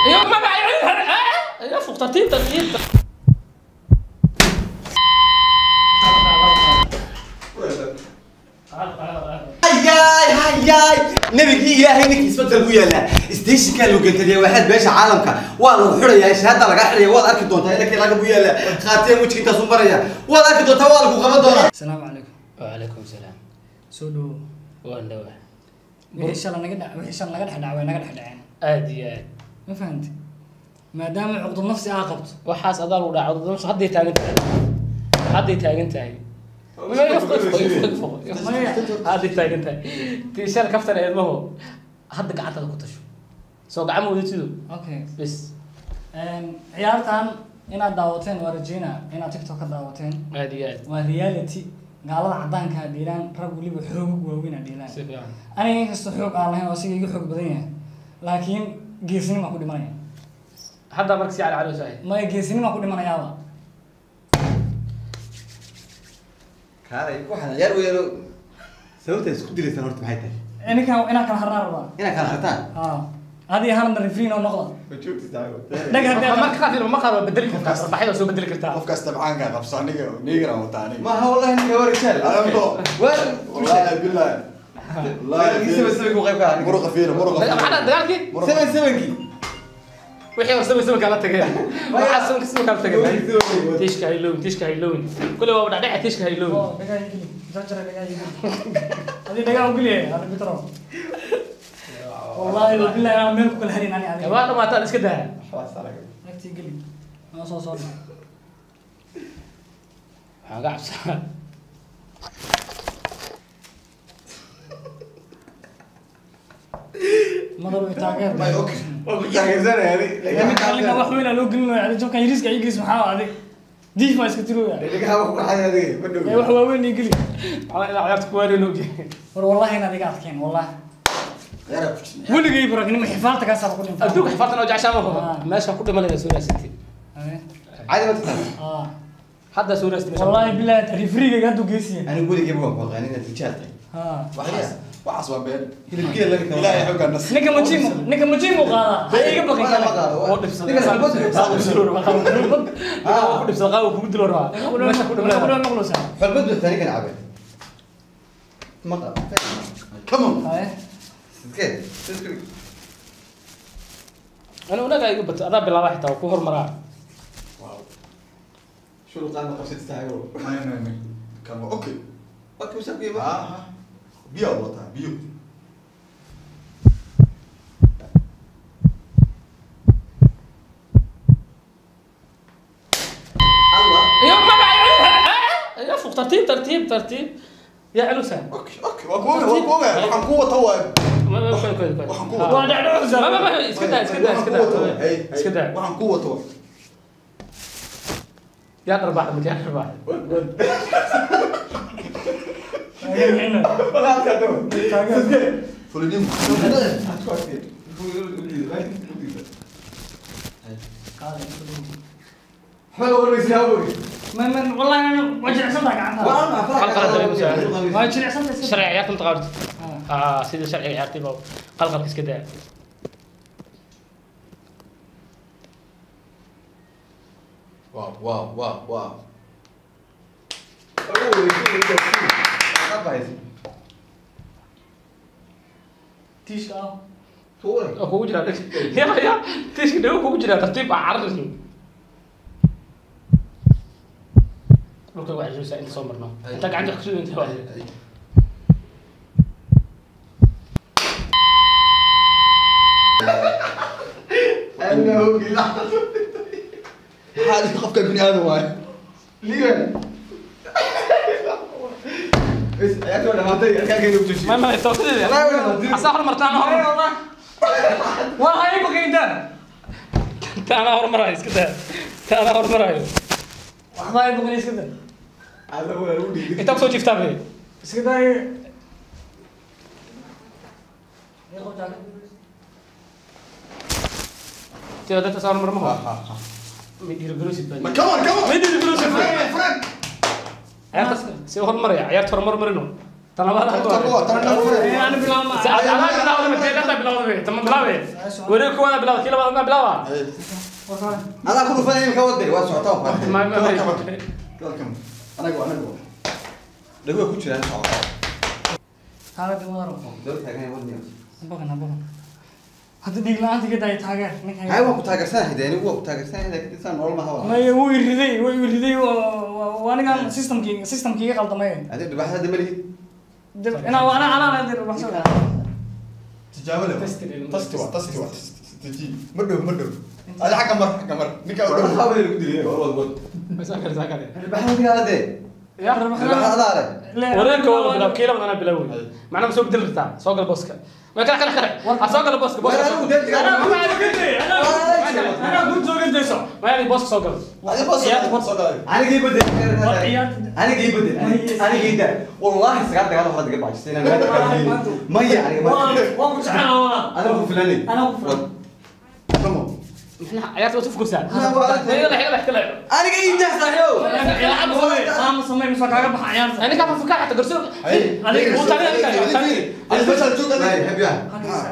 يا ما يا فوق tartiib tartiib. Hayaay hayaay, nabigii Ilaahay, ninkii isbedel ku yaala stationka loo geltay waxaad beesha caalamka waa lagu xirayaa, shahaada laga xiraya, waad arki doontaa inakii laga bu yaala khaatiyan wejiga intaas u maraya, waad arki doontaa, waa lagu qaban doonaa. Asalaamu calaykum. Wacalaykum salaam. Soo dhowo. Waan dhawaa. Wixii shalay naga dha wixii shalay naga dhex dhacay way naga dhex dhaceen. Aad iyo aad. Ma fahanti? Maadaama cuqdad nafsi aa qabto. Waxaas adaa lagu dhaca cudurada hadday taagan tahay, hadday taagan tahay, hadday taagan tahay tiishal kaftan eedmaho hadda gacantaada ku tasho, soo gacmo wadatido. Okay. Bes. Ciyaartan inaad daawateen waa rajeynaa, inaad TikTok ka daawateen. Aad iyo aad. Waa reality, gaalada caddaanka a dheelaan, rag weliba xoogag waaweyn a dheelaan. Si fiican. Aniga inkastoo xoog aan lahayn oo asiga iga xoog badan yahay, laakiin geesinimaa ku dhimanaya. Hadda marka si cali cali sahay. Maya, geesinimaa ku dhimanayaaba. Kaalay, waxaan ciyaar weeyaan, sababta isku dilaysaan horta maxay tahay? Ninkan inaan kala harnaa rabaa. Inaad kala hartaan? Ha, adiga halna refree oo noqda. Ma joogti saaxiib. Dhag haddii aad- Marka qaar ma qaar waa bedeli kartaa, baxyada soo bedeli kartaa. Qofkaas tabcaanka qabso, aniga niigan aan wataa aniga. Maaha wallahi, ninka waa rijaal. Alambo. Waa Wallahi billahi. Wallahi seven seven ku qayb ka ah. Muruqa fiira, muruqa fiira. Maxaa dagaalkii? Seven sevenkii. Wixii hor seven seven kala tagay, waxaa seven seven kala tagay. Tiishka ha ilowin, tiishka ha ilowin, kulli waa dhacdhaca, tiishka ha ilowin. Oo, dhagaa ii geli. Jarjara, dhagaa ii geli. Adiga dhagaa u geliya, adiga bitro. Wallahi wabillahi inaan meel ku kala harin ani adiga. Waa dhamaataan, iska daa. Agtii geli. Noo soo soo. Waxaan ka cabsanaa Madar way taageer. May okay. Waa ku taageersanaya adi. Ninka wax weyn aa loo gelin waaya. Adiga jabkan yariiska ii gelis, maxaa adig? Diif maa iska tirooya. Dhagaha wax ku dhaxay adiga ma dhow. Ee wax waaweyn ii geli. Waxaa ilaa ciyaarta ku waareen ogi. War wallahi inaad iga adkeen, wallahi. Ciyaar ku jirna. Weligay baragnimo xifaalta kaasaa ku dhintay. Adduunka xifaartan oo jeceshaa ma Ah. meesha ku dhimanaysa soo raasatay. Haye. Caadi ma tahay. Ah. Hadda soo raasatay. Wallahi billahi refree-gayga hadduu geesiya. Anigu weligayba waan ku aqaan inaad rijaal tahay. Ah. Waxaas waxaas waa been. Hilibgeel laga kala. Ilaahay xoogaa nas. Ninka majimu, ninka majimu qaadaa. Ha iga baqin kale. Oo dhibsaday. Ninka xulbad. Ku dhibsaday, qaaw kugu dilo rabaa meesha ku dhimanaysa. Ninka maqluusa. Xulbad baa tani kan cabe. Maqa. Come on. Haye. Sidkee? Sidkee? Anigu unaga iga bato, adaa bilaaba xitaa waa ku hormaraa. Wow. Shul qaadna qabsad saaxiibo. May may may. Kan waa okay. Waa ku saqiiba. Ah. Biyo wataa, biyo. Allah. يا ما يا فوق tartiib tartiib tartiib yaa culusa. Okay okay, waa ku ogahay, waa ku ogahay. Waxaan ku wata waa waxaan ku Waa dhacdhacaysa. Ma iska daa, iska daa, iska daa, iska daa. Waxaan ku wato. Yaa dharbaax marka, yaa dharbaax. Walaal ka tago. Sidkee? Fulinimo. Aad ku arkay. Waxba waraysaa awgeed. Ma ma wallahi ana waa jilicsan tahay gacanta. Waa jilicsan tahay. Sharciga ciyaarta ma taqaanto? Ah. Ah, sida sharciga ciyaartay baa qalqalka iska daa. Wow wow wow wow. Tiishka ah. Oo kugu jiraa dheg, ya ya tiishka dhago kugu jiraa, tartiib ah, cararayso dhulka waxay culusaa inta soo marno, inta gacanta wax kusoo inta waa. Maxaa dhihi qofka bini aadam waaye. Ma toosadeeda asaa hormartaan hor. Waa ha ii baqin intaan. Taanaa hormarayo, iska daa, taanaa hormarayo. Waxba ha ii baqin, iska daa. Intaa kusoo jiiftaa be. Iska daa. Ii qof jaakad. Tira dadka saa hormar ma Ha ho ha ha. Ma dhiirigelisid baa. Ma come on, come on. Ma dhiirigelisid. My friend. Ciyaarta si hormaraya, ciyaarta horumar marino. Talabaad Ana bilaabma. Wareeg koowaad bilaab, kii labaad ma bilaaba. Adaa ku dhufanaya imika waday waa socotaa waa Anagu anagu. Dhago ku jiraan socotaa. Taageer wadaro. Dawlad taagan wadniyo. Bogan bogan. Hadda dhiig la'aanta ka daay taageer ninka. Hay waa ku taageersanahay dee anigu waa ku taageersanahay laakiin saan nolol ma hawa. May wuu riday wuu riday waa anigan systemkii qaldamay. Adiga dhibaxda ma lihid. Ina ana ana ana dhibaxsada. Tijaabo leh. Tasti waa tasti waa tiji. Ma dhow ma dhow. Ada xagga mar xagga mar. Ninka u dhow. Waxa weey lagu dilay wad wad. Sakar sakar. Dhibaxda digaala dee. Ya dhibaxda leh. Wareeg koowaad bilaab, kii labaad ana bilaabay. Macna ma soo bedel kartaa. Soo gal booska. Ma kala kala kala. Soo gal booska booska. Ana ku joogan deyso. Ma yaani booska soo gal. Adiga booska soo gal. Aniga ii bedel. Aniga ii bedel. Aniga ii daa. Wallahi sagaal dagaal hore diga baajisay inaan maya aniga ma. Waan ku jecelahay walaal. Adiga ku filanay. Ana ku filan. Kamo. Ciyaarta waa tufkursaa. Ila ila ila. Aniga ii daa saaxiibow. Ama samay mise kaaga baxa ciyaarta. Aniga ka fukaa xataa garsoor. Adiga uu taagan adiga. Adiga meesha joog adiga. Hay habiya.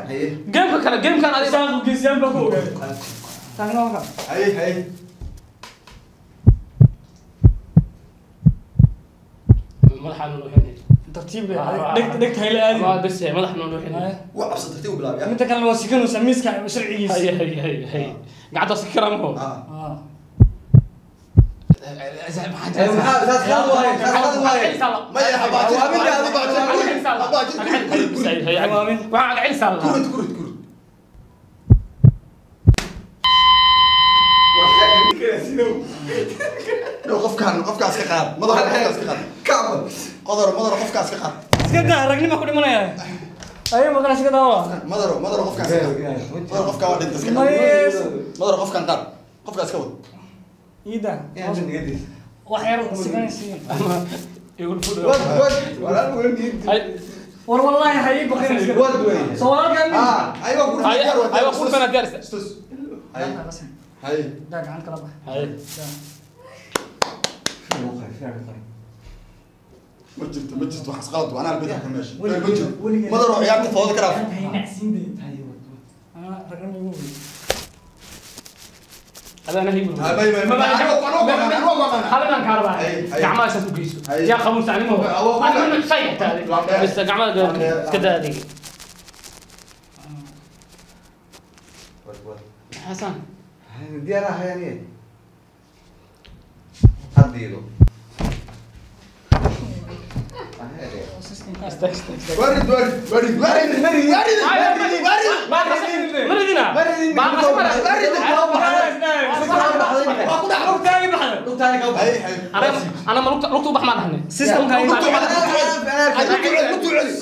Hay. Game-ka kale game-kan adiga saaqu geesiyaan baa ku ogaaday. Taagna halka. Hay hay. Madaxa noo xidhay. Tartiib leh. Dhig dhig hayla aadi. Waa bas madaxa noo xidhay. Waa cabsan tartiib u bilaabay. Inta kalena waa sikanaysaa miiska sharcigiisa. Hay hay hay hay. Gacanta si karamo. Ah. Kurid kurid kurid. Dhow qofkaan qofkaas ka qaad. Madaxa qofkaas ka qaad. Kaabal. Qodoro madaro qofkaas ka qaad. Iska daa ragnimo ku dhimanaya. Ayo maqan iska daa waa. Madaro madaro qofkaas ka qaad. Madaro qofkaan waa dhinta iska qaad. Madaro qofkaan qaad. Qofkaas ka wad. Ida. Wax yar siganaysiin. Wad wad walaal weyn. War wallahi hay baqin iska. Wad weyn. Sawaalkan. Ah, aywa ku diyaar waa. Aywa ku sana diyaar. Stus. Hay. Hay. Daa gacan kala bax. Hay. Ma jirto ma jirto wax qalad waa ana albedel ka meesha. Ma jirto. Madaro ciyaarta fooda ka raaf. Ana ragnimo ugu weyn. هذا أنا هيقول هذا أنا كهرباء قعمة أساس وقيسه يا خموس علمه أنا من صيح تالي بس قعمة كذا هذيك حسن ديالها يعني هديله ورد ورد ورد ورد ورد ورد أنا ما لقطة بح ما نحن سيستم كاي لقطة علي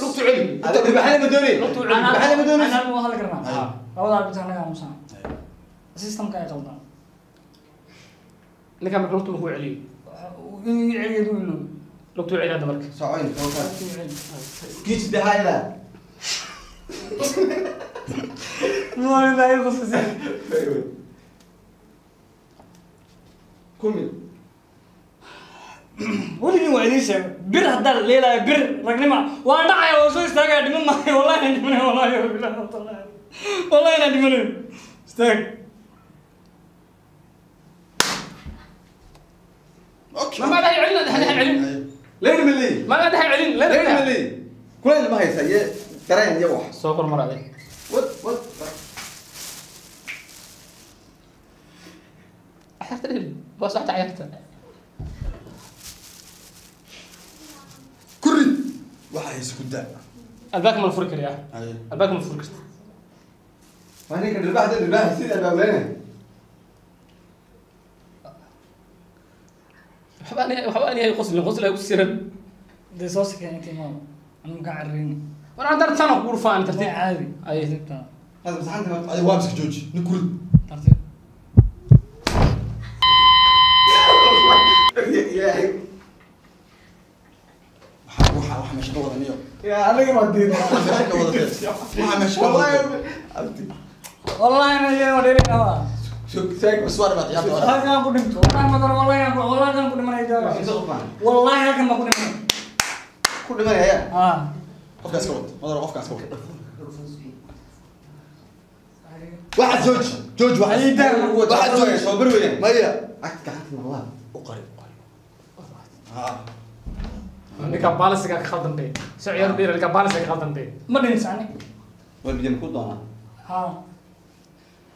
لقطة علي هذا بحال مدوني بحال مدوني أنا مو هذا كرنا أول عربي أنا يا موسى سيستم كاي غلطان نكمل لقطة هو علي علي يدور لقطة علي هذا مرك ساعين كيش ده والله لا يخص كمل ولي وعديش بر هذا الليلة بر رجلما وأنا عايز أوصل استاجر دمن ما والله أنا دمن والله والله والله أنا دمن استاج ما ده يعلن ده يعلن لين ملي ما ده يعلن لين ملي كل اللي ما هي سيء ترى يا واحد سوبر مرة عليك وات وات حرت بس حتى عيرت كرد waxa isku daa albaabka ma furi kariyaa albaabka ma furi kartaa waa ninka dhirbaxda dhirbaxa sida albaableena waxba ani hay qosli qosli ku siran de soo sakeen maama anu ka carrin war aan dartan ku rufaan tartiib caadi ay hada masaxanta ay waa iska jooji nin kurid tartiib ilaahay waxa waxa meesha ka wadaniyo ya aniga ma diin waxa meesha ka wadatay waxa meesha ka wadatay abdi wallahi ana yeeyo dheerina waa shuk bas waa baad ciyaarta waa halkan ku dhinto wallahi madar wallahi aan wallahi aan ku dhimanay jaaga wallahi halkan ma ku dhimanay Ku dhimanaya. Ah. Qofkaas ka wad. Madar qofkaas ka wad. Waxaad jooji. Jooji waxaad. Waxaad jooji. Soo bir weeyaan. Maya. Cagta gacanta ma laha. U qari, u qari. Ha. Ninka baalasiga ka khaldan bay. Soo ciyaar bir ninka baalasiga ka khaldan bay. Ma dhinsan. War biyo ku doonaa. Ha.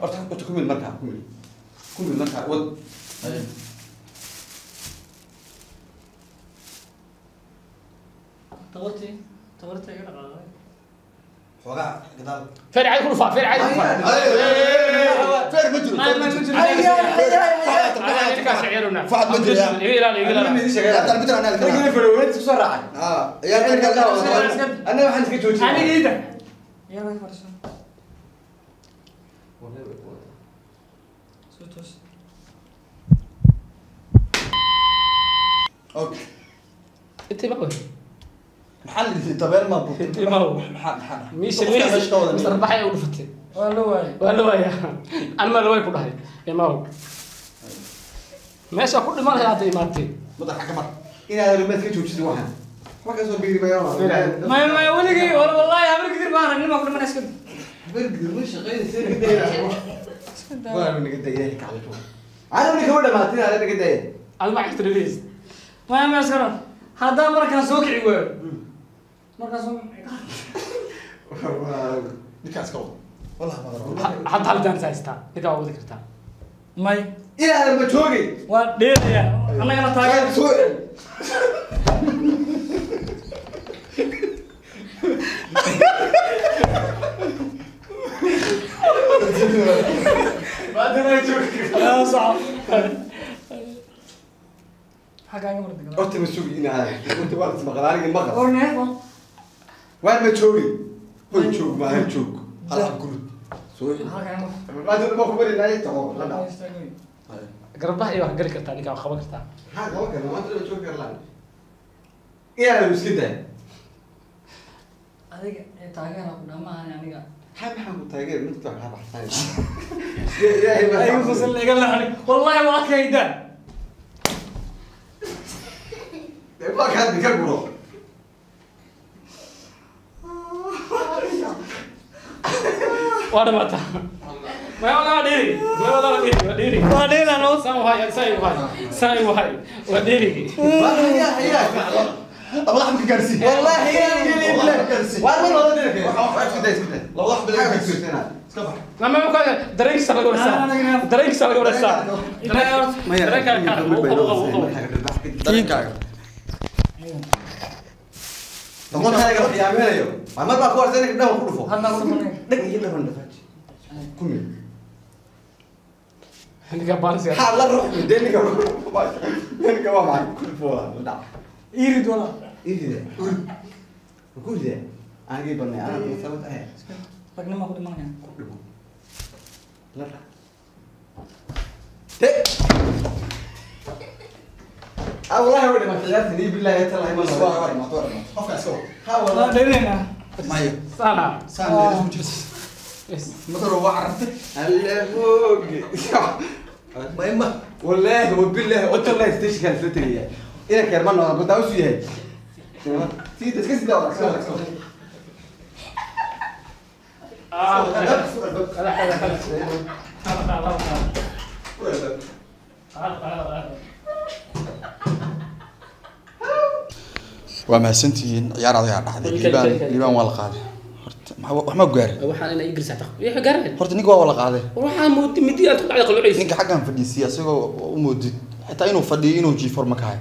Horta horta ku mid markaa ku mid. Ku mid markaa wad. Tabartii tabartii iga dhaqaaqay. Xoogaa gadaal. Feer caadi ku dhufaa, feer caadi ku dhufaa. Feer ma jiro. Ma ma jiro. Ninkaas ciyaaruna. Fuad ma jiro. Iga ilaali, iga ilaali. Ciyaarta arbitra anaa Ninkii kala. fadhiyo isku soo raacay. Ha. Ciyaarta kala. Anna waxaan iska joojiyay. Aniga ida. Yar way farso. Wallahi way ku wadaa. Soo toos. Okay. Intee ma wey? Maxaa la yidhi tabeel ma buurtay? Intee ma wey? Maxaa maxaa? Miisha Qofka meesha ka wada. miisha sarbaxay u dhufatay. Waa la waayay. Waa la waayaa. Anma la way ku dhahay. Imaw. Meesha ku dhiman lahayd hadda imaatay. Madar xagga mar. Inaad rumaad ka joojisid waxaan. Wax ka soo biiri mayo. Ma ma weligay wallahi habar gidir baan ragnimo ku dhimanay iska. Bergir ma shaqeynaysa naga dayay. Waa naga dayay kacdo. Ana wali kama dhamaatin ana naga dayay. Aad ma xigta dhaliis. Ma ma iska rar. Haddaan markaan soo kici waayo. Markaan soo Ninkaas ka wad. Wallahi madar. Hadda hal jaanis haystaa. Ninka waa wadi kartaa. May Inaad ma joogay. waa dheelaya. Annagana taageer. Soo Yaa sax. Xagga iga mardi. Horta ma sugi inaad. Horta waa is maqal aniga maqal. Orne. Waa ma joogay. Hoy joog ma hay joog. Hal hab gurud. Soo. Xagga iga mardi. Maanta ma ku bari lahayd tago la dhac. Garbaha iyo wax geli kartaa ninka wax qaban kartaa. Maxaa qaban karnaa maanta ma joogi karnaa. Inaad iska daa. Adiga ee taageera ku dhamahan aniga. Maxaa maxaa ku taageer mid wax ka baxsan. Ilaahay ma Ay qusul iga laxni. Wallahi waa adkayda. Waa ka ka guro. Waa dhamaata. Ma wala dheeri. Ma wala dheeri, waa dheeri. Waa dheelano. Saan wahay, saan wahay. Saan wahay. Waa dheeri. Waa hayaa hayaa. Labada xabka gaarsii. Wallahi yaa yeli Wallahi Waa mar wada dheer. Waxa Isku day isku day. Labada xabka Maxaa gaarsii. ku jirtaa? Iska bax. Ma ma ku dareenkiisa laga warsaa. Dareenkiisa laga warsaa. Dareenkaaga ka qabo qabo qabo. Dareenkaaga. Dareenkaaga xiyaaminayo. Waa mar baa ku warsan in dhawan ku dhufo. Hadda ku dhufanay. Dhag iyo dhawan dhafaaj. Kumi. Ninka baalasiga. Ha la ruux deeniga. Deeniga waa maxay ku dhufo la dhac. Irid wala. Iride. Ku ride. Anigii banay ana ku sabab ah. Ragnimo ku dhimanaya. Ku dhufo. La dhac. Te. Ah wallahi waa dhimatay ciyaarta ni billahi tallahi ma Waa waa dhamaatay, waa dhamaatay. Qofkaas ka wad. Ha Waa wallahi. dheelana. Maya. Sana. Saan leeyahay isku jirta. Yes. Madar waa carartay. Alle hooge. Maya ma. والله وبالله قلت الله يستشكل ستري إلى كرمان ولا كنت عاوز ياي سيد اسكت ده ولا اسكت Ah. Kala kala kala. Kala kala kala. Kala kala. Waa mahadsantihiin ciyaar adag dhacday. Liibaan liibaan waa la qaaday. Horta wax ma gaarin. Waxaan inay ingiriis xataa. Wixii gaarin. Horta ninka waa la qaaday. Waxaan moodi midi aad ku dhacday qalluucaysa. Ninka xaggan fadhiisiyay asagoo u moodid xitaa inuu fadhiyo inuu jiifo ma kahay.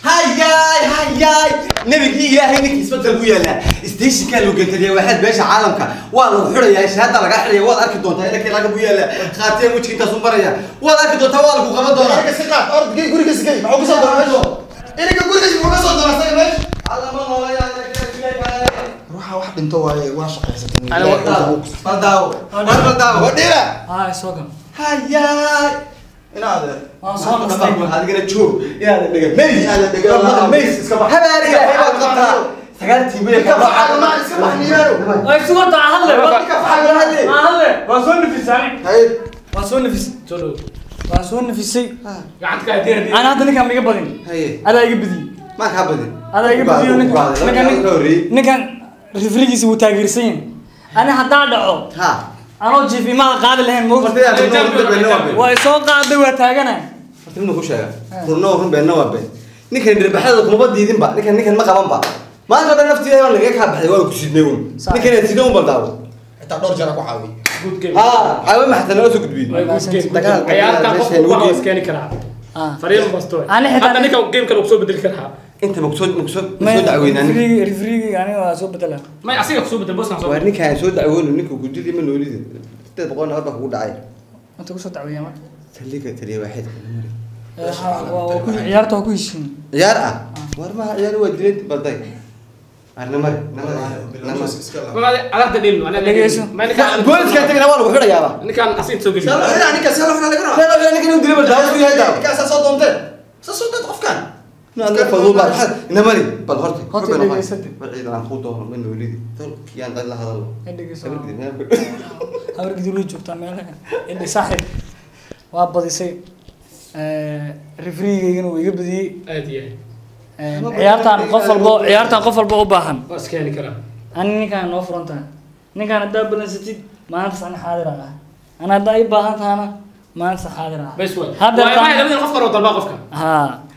هاي هاي هاي نبيك إلهي نك isbedel ku yaala station-ka loo gantay waxaad beesha caalamka waa lagu xirayaa shahaada laga xirayaa waad arki doontaa ilaa laga bu yaala khaatiyan wajiga intaas u maraya waad arki doontaa waa lagu qaban doonaa Iniga si qaad orod gey guriga si gey maxuu ka soo doonaa meesha? Iniga guriga muxuu ka soo doonaa isaga meesha? alla ma noolayaa Ruuxa wax dhinto waaye waa shaqaysatay. Ana baldaawo baldaawo Waa dhiila. Ha soo gam. hayaay Ina adeer. Waan soo nastay. adigana joog inaad dhega meys Inaad dhega meys iska bax. habaar ilaahay baad qabtaa sagaal tiimay Ninka faxal ma iska bax niyaaro. Ay sugo taa hadle. Ninka faxal ma hadle. Ma hadle. Waa soo nafisay. Hay. Waa soo nafisay. Soo dhow. Waa soo nafisay. Gacanta ka diir. Ana hadda ninkaan iga badin. haye Adaa iga badiyay. Ma kaa badin. Adaa iga badiyo ninkan rifrigiisa wuu taageersan yahay. Ani haddaa dhaco Ha. anoo jiif imaada qaadi lahayn moogta. Waa soo qaaday, waa taaganay. Horta inuu ku sheega. Run run beenna waa been. Ninkan dhirbaxada kuma diidin ba. Ninkan ma qaban ba. Maanta dhan naftiisa waa laga ka baxay, waa ku sidnay uun. Ninkan sidoo un baldaawo. Xitaa dhowr jeer ku caawiyay. Good game. Ha, caawi ma xataa nala soo gudbiyey. Good game. Ciyaarta qofku waa iskeeni karaa. Fariin basto. Ani xitaa hadda ninka game kale uu soo bedeli karaa. Inta ma kusoo soo dacweynaa ninka. Rifrigi aniga waa soo bedela. May asiga kusoo bedel bosna soo. Waar ninkaan soo dacweyno, ninka gudidii ma noolidi. 800 nafar baa kugu dhacay. Inta kusoo dacweeyaa marka. Saldhigga taliya waaxidka mari. Waa ku ciyaarta, waa ku heshiin. Ciyaar ah. War ma ciyaar, waa dileed baday. Arna mari, namari. Ma adarta dhilno ana Dhegeyso. Ma ninkaan Booliska tagana waa lagu xidhayaaba. Ninkaan asiga soo geliyo. Sala xidhaa ninka, sala xidhaa laga rabaa. Sala xidhaa ninka inuu dilay bal daawo yahay daawo. Ninkaas soo doontee. Soo doontee qofkan. Nana faduu baa namari bal horta. Horta dhegeysate. Bal ciidan aan ku doono ma noolidi. Tolkiyaan dad la hadalno. Dhegeyso. Habar gidir way joogtaa meelaha. Indhi saaxiib waa badisay. Rifrigigaygana wuu iga badiyey. Aad iyo aad. Ciyaartaan qof walbo, ciyaartaan qof walbo u baahan. Waa iskeeni karaa. Ani ninkaan noo furan tahay. Ninkaan haddaa balansatid maalintaas ani xaadir aan ahay. Ani haddaa ii baahan tahana maalintaas xaadir aan ahay. Bas waay. Hadda Waay waay labadii qof kale dalbaa qofka. Ha,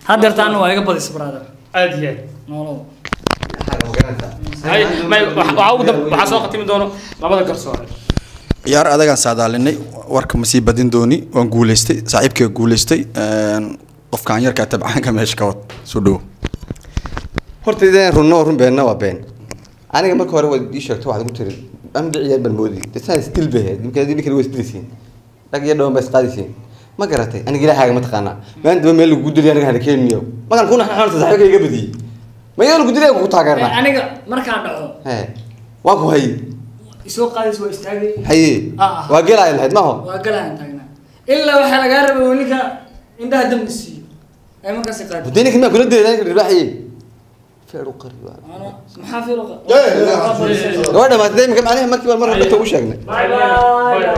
haddeertaana waa iga badisay brother. Aad iyo aad. Noolow. Hay may waxa ugu dab waxa soo khatimi doono labada garsoore. Ciyaar adagaan saadaalinay, warka ma sii badin dooni. Waan guuleystay, saaxiibkay guuleystay. Qofkaan yarkaa tabcaanka meesha ka wad soo dhowo. Horta ideen runno run beenna waa been. Aniga marka hore waad ii sheegto, waxaad igu tiri amdi ciyaar baan moodi. Desan isdil bay ahayd. Ninka ninkan waa isdilisiin. Rag iyo dhawan baa isqaadisiin. Ma garatay? Aniga ilaahaaga ma taqaanaa. Maanta ba meel lagu dilay aniga hana keeninayo. Markaan ku naxnaxoon saaxiibkay iga badiyey. Ma iyadoo lagu dilay ku taageernaa. Aniga markaan dhaco Hee. Waa ku haye. isoo qaadaysa waa istaagay. Haye. Ah. Waa gelaya lahayd maaho. Waa galaan taagnaa ilaa waxaa lagaa rabay uu ninka indhaha dambi siiyo ay markaasi qaadi. Budee ninkan maa kula dilay ninka dhirbaaxiyey. Feeru qari waa. Maxaa fiiruqa? Waa dhamaatay imika macnaha markii baan mar hore dadka ugu sheegnay. Bye bye.